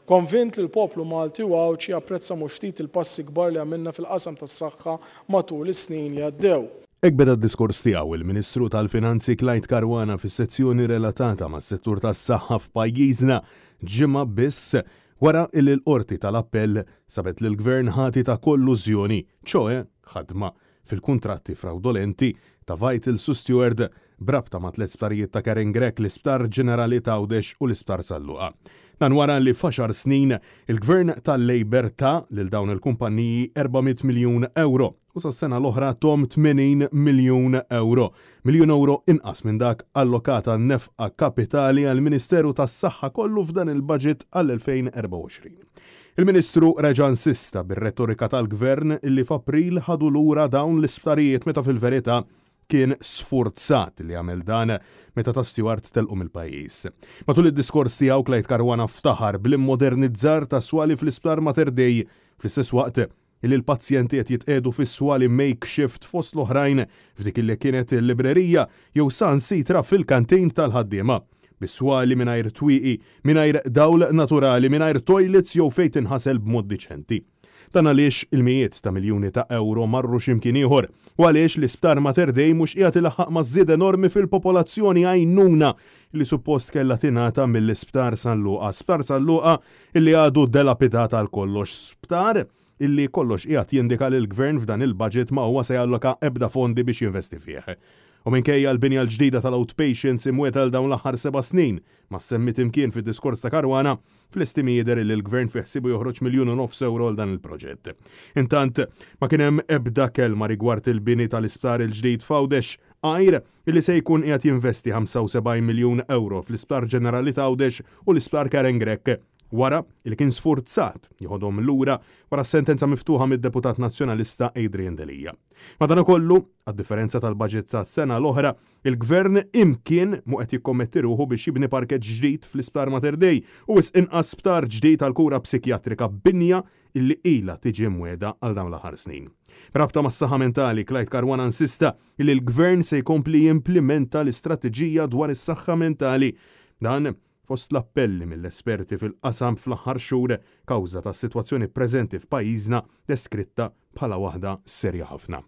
Konvint li l-poplu Malti u Għawdxi japprezza mhux ftit il-passi kbar li għamilna fil-qasam tas-saħħa matul is-snin li għaddew. Hekk beda d-diskors tiegħu il-Ministru tal-Finanzi Clyde Caruana fis-sezzjoni relatata mas-settur tas-saħħa f'pajjiżna ġimgħa biss wara li l-Qorti tal-Appell sabet lill-Gvern ħati ta' kollużjoni, ċoe ħadma fil-kuntratti frawdolenti ta' Vitals u Steward b'rabta ma' tlett sptarijiet ta' Karen Grech, l-Isptar Ġenerali t'Għawdex u l-Isptar San Luqa. Dan wara li f'għaxar snin il-Gvern tal-Labour ta lil dawn il-kumpanniji 400 miljun ewro u sas-sena l-oħra thom 80 miljun ewro, miljun ewro inqas minn dak allokat għan-nefqa kapitali għall-Ministeru tas-Saħħa kollu f'dan il-budget għall-2024. Il-Ministru reġa' insista bir-retorika tal-Gvern li f'April ħadu lura dawn l-isptarijiet meta fil-verità kien sfurzat li għamel dan meta ta' Steward telqu mill-pajjiż. Matul id-diskors tiegħu Clyde Caruana ftaħar bl-immodernizzar ta' swali fl-Isptar Mater Dei fl-istess waqt li l-pazjenti qed jitqiegħdu fi swali makeshift fost l-oħrajn f'dik li kienet il-librerija jew saħansitra fil-kantin tal-ħaddiema. Bi swali mingħajr twieqi, mingħajr dawl naturali, mingħajr toilets jew fejn tinħasel b'mod diċenti. Dan għaliex il-mijiet ta' miljuni ta' ewro marru xi mkien ieħor u għaliex l-Isptar Mater Dei mhux qiegħed ilaħħaq maż-żieda enormi fil-popolazzjoni għajnuna li suppost kellha tingħata mill-Isptar San Luqa. Sptar San Luqa illi għadu delapidat għal kollox. Sptar illi kollox qiegħed jindika li l-Gvern f'dan il-budget ma huwa se jalloka ebda fondi biex jinvesti fih. U minkejja l-binja l-ġdida tal-outpatients imwiegħda għal dawn l-aħħar seba' snin ma ssemmiet imkien fid-diskors ta' Caruana, fl-estimi jidher illi l-Gvern fi ħsiebu joħroġ 1.5 miljun ewro għal dan il-proġett. Intant, ma kien hemm ebda kelma rigward il-bini tal-isptar il-ġdid f'Għawdex, għajr illi se jkun qiegħed jinvesti 75 miljun ewro fl-Isptar Ġenerali t'Għawdex u l-Isptar Karen Grech, wara li kien sfurzat jeħodhom lura wara s-sentenza miftuħa mid-Deputat Nazzjonalista Adrian Delia. Madankollu, għad-differenza tal-budget tas-sena l-oħra, il-Gvern imkien mhu qed jikkommetti ruħu biex jibni parkeġġ ġdid fl-Isptar Mater Dei u wisq inqas sptar ġdid għall-kura psikjatrika binja illi ilha tiġi mwiegħda għal dawn l-aħħar snin. B'rabta mas-saħħa mentali, Clyde Caruana insista li l-Gvern se jkompli jimplimenta l-istrateġija dwar is-saħħa mentali. Dan fost l-appelli mill-esperti fil-qasam fl-aħħar xhur kawża tas-sitwazzjoni preżenti f'pajjiżna deskritta bħala waħda serja ħafna.